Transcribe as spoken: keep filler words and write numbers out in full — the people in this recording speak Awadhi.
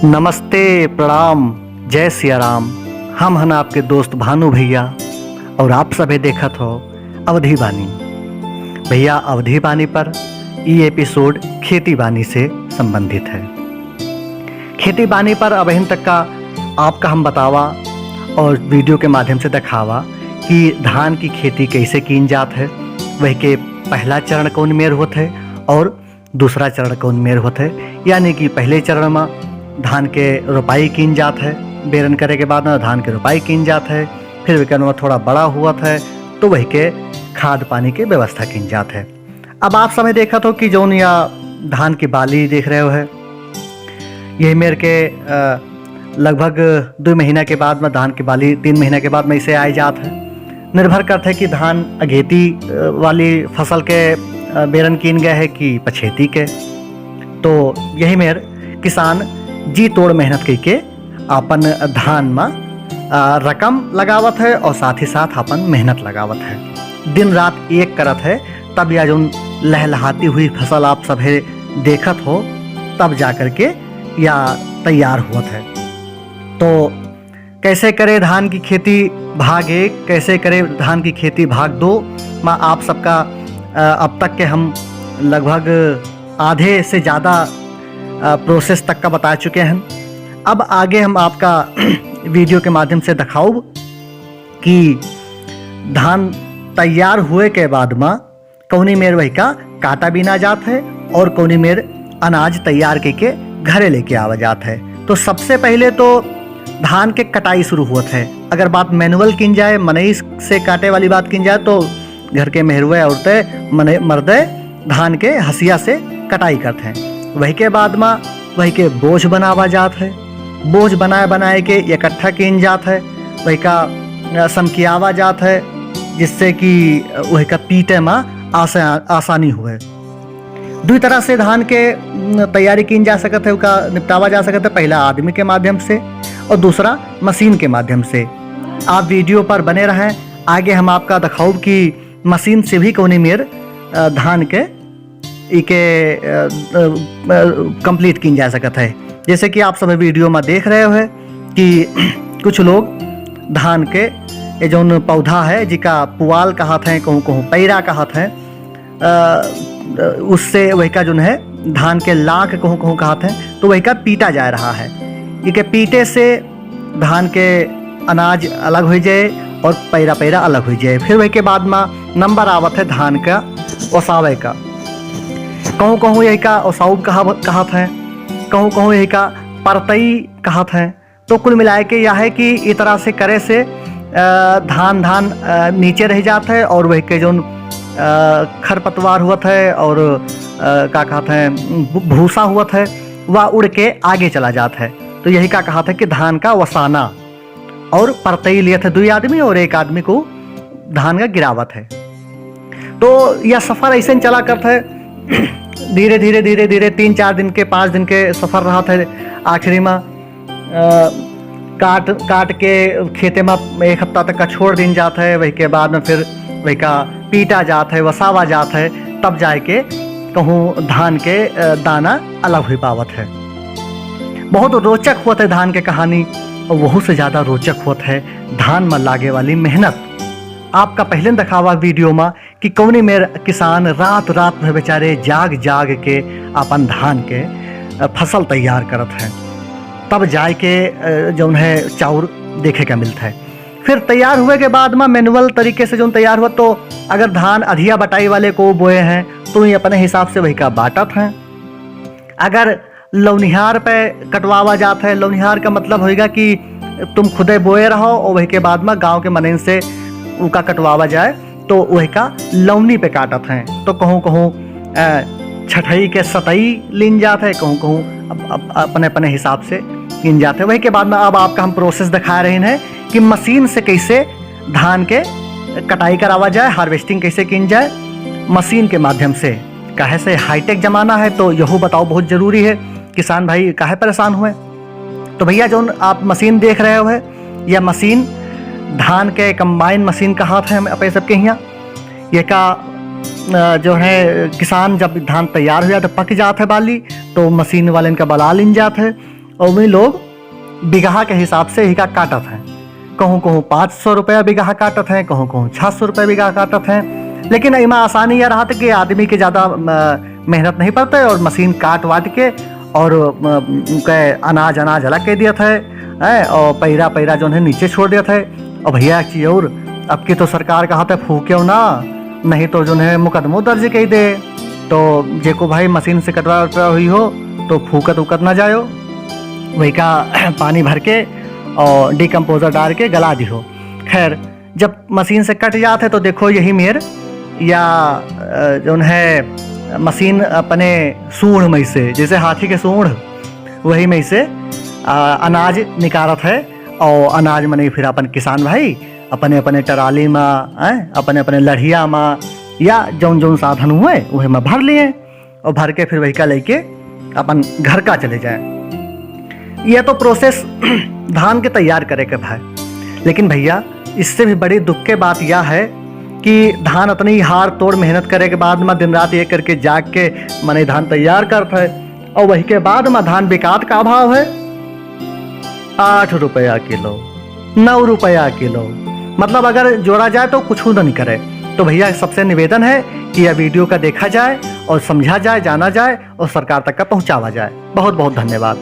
नमस्ते, प्रणाम, जय सिया राम। हम हन आपके दोस्त भानु भैया और आप सभे देखत हो अवधी बानी। भैया, अवधी बानी पर ई एपिसोड खेती बानी से संबंधित है। खेती बानी पर अबहिन तक का आपका हम बतावा और वीडियो के माध्यम से दिखावा कि धान की खेती कैसे कीन जात है, वह के पहला चरण कौन मेर होत है और दूसरा चरण कौन मेर होत है, यानी कि पहले चरण में धान के रोपाई कीन जात है, बेरन करे के बाद में धान के रोपाई कीन जात है, फिर वह में थोड़ा बड़ा हुआ है तो वह के खाद पानी के व्यवस्था कीन जात है। अब आप समय देखत हो कि जौन या धान की बाली देख रहे हो है, यही मेर के, अ, लगभग दो महीना के बाद में धान की बाली, तीन महीना के बाद में इसे आए जात है। निर्भर करत है कि धान अगेती, अ, वाली फसल के, अ, बेरन कीन गए है कि पछेती के। तो यही मेर किसान जी तोड़ मेहनत कइके आपन धान में, अ, रकम लगावत है और साथ ही साथ आपन मेहनत लगावत है। दिन रात एक करत है, तब या जौन लहलहाती हुई फसल आप सभे देखत हो, तब जा करके या तैयार हुवत है। तो कैसे करे धान की खेती भाग एक, कैसे करे धान की खेती भाग दो, मा आप सबका, अ, अब तक के हम लगभग आधे से ज्यादा, अ, प्रोसेस तक का बता चुके हैं। अब आगे हम आपका वीडियो के माध्यम से दिखाउब कि धान तैयार हुए के बाद मा कौनी मेर वही का काटा बीना जात है और कौनी मेर अनाज तैयार के, के घरे लेके आवा जात है। तो सबसे पहले तो धान के कटाई शुरू होत है। अगर बात मैनुअल कीन जाए, मनई से काटे वाली बात कीन जाए, तो घर के मेहरुए औरतें, मने-, मर्दे धान के हसिया से कटाई करत हैं। वही के बाद मा वही के बोझ बनावा जात है। बोझ बनाए बनाए के इकट्ठा कीन जात है, वही का, अ, समकियावा जात है, जिससे कि, अ, वही का पीटे मा आसा-, आसानी हुए। दुई तरह से धान के, न, तैयारी कीन जा सकत है, ओका निपटावा जा सकत है, पहला आदमी के माध्यम से और दूसरा मशीन के माध्यम से। आप वीडियो पर बने रहें, आगे हम आपका दिखाउब कि मशीन से भी कौनी मेर, अ, धान के इके, अ, अ, अ, कंप्लीट कीन जा सकत है। जैसे कि आप सब वीडियो में देख रहे हो है कि कुछ लोग धान के ये जौन पौधा है, जिका पुआल कहत हैं, कहूँ कहूँ पैरा कहत हैं, अ, उससे वही का जौन है धान के लाख कहूँ कहूँ कहत हैं, तो वही का पीटा जा रहा है। इके पीटे से धान के अनाज अलग हो जाए और पैरा पैरा अलग हो जाए। फिर वही के बाद मा नंबर आवत है धान का ओसावे का। कहूँ कहूँ यही का ओसाउब कहा, कहत हैं, कहूँ कहूँ यही का परतई कहत हैं। तो कुल मिलाए के यह है कि इस तरह से करे से, अ, धान, धान, अ, नीचे रह जात है और वही के जौन, अ, खरपतवार हुवत है और, अ, का कहत हैं, भू-, भूसा हुवत है, वह उड़ के आगे चला जात है। तो यही का कहत है कि धान का वसाना। और परतई लियत है दुई आदमी और एक आदमी को धान का गिरावत है। तो यह सफर ऐसे चला करत है, धीरे धीरे, धीरे धीरे तीन चार दिन के, पाँच दिन के सफर रहत है। आखिरी में, अ, काट, काट के खेते में एक हफ्ता तक का छोड़ दीन जात है, वही के बाद में फिर वही का पीटा जात है, वसावा जात है, तब जाए के कहूँ धान के, अ, दाना अलग हुई पावत है। बहुत रोचक होत है धान के कहानी, और वहू से ज्यादा रोचक होत है धान में लागे वाली मेहनत। आपका पहले दिखावा वीडियो में कि कौनी मेर किसान रात रात भर बेचारे जाग जाग के अपन धान के, अ, फसल तैयार करत हैं, तब जाए के, अ, जौन है चाउर देखे का मिलत है। फिर तैयार हुए के बाद में मैनुअल तरीके से जौन तैयार हुआ, तो अगर धान अधिया बटाई वाले को बोए हैं तो ये अपने हिसाब से वही का बांटत हैं। अगर लौनिहार पे कटवावा जात है, लौनिहार का मतलब होइगा कि तुम खुदे बोए रहो और वही के बाद में गांव के मनइन से उका कटवावा जाए, तो वही का लौनी पे काटत हैं। तो कहूँ कहूँ, अ, छठई के सतई लीन जात है, कहूँ कहूँ अप-, अप-, अपने अपने हिसाब से कीन जात है। वही के बाद में अब आपका हम प्रोसेस दिखा रहे हैं कि मशीन से कैसे धान के कटाई करावा जाए, हार्वेस्टिंग कैसे कीन जाए मशीन के माध्यम से। काहे से हाईटेक जमाना है, तो यहू बताओ बहुत जरूरी है। किसान भाई काहे परेशान हुए? तो भैया, जौन आप मशीन देख रहे हो है, यह मशीन धान के कंबाइन मशीन कहात है हम अपने सबके हियाँ। ये का, अ, जो है, किसान जब धान तैयार हो जात है, पक जात है बाली, तो मशीन वाले इनका बला लीन जात है और वही लोग बिगहा के हिसाब से ही का काटत हैं। कहूँ कहूँ पाँच सौ रुपया बिगहा काटत हैं, कहूँ कहूँ छः सौ रुपया बिगहा काटत हैं। लेकिन इमा आसानी यह रहत कि आदमी के ज़्यादा, अ, मेहनत नहीं पड़ते और मशीन काट वाट के और, अ, उनके अनाज, अनाज अलग कर दिया था, हैं, और पैरा, पैरा जो है नीचे छोड़ दिया था। और भैया एक चीज़ और, अब की तो सरकार कहा था फूक्यो ना, नहीं तो जो है मुकदमो दर्ज कर दे। तो जेको भाई मशीन से कटवा, कटवा हुई हो तो फूकत उकत ना जायो, वही का पानी भर के और डिकम्पोजर डाल के गला दिहो। खैर, जब मशीन से कट जात है तो देखो यही मेर या, अ, जौन है मशीन अपने सूंड़ में से, जैसे हाथी के सूंड़, वही में से, अ, अनाज निकारत है और अनाज मने फिर अपन किसान भाई अपने अपने टराली में, हैं, अपने अपने लढ़िया में या जौन जौन साधन हुए वही में भर लिए और भर के फिर वही का लेके अपन घर का चले जाए। यह तो प्रोसेस धान के तैयार करे के भाई। लेकिन भैया, इससे भी बड़ी दुख के बात यह है कि धान इतनी हार तोड़ मेहनत करे के बाद में दिन रात एक करके जाग के मने धान तैयार करत है और वही के बाद में धान बिकात का भाव है? आठ रुपया किलो, नौ रुपया किलो। मतलब अगर जोड़ा जाए तो कुछ नहीं करे। तो भैया, सबसे निवेदन है कि यह वीडियो का देखा जाए और समझा जाए, जाना जाए और सरकार तक का पहुँचावा जाए। बहुत बहुत धन्यवाद।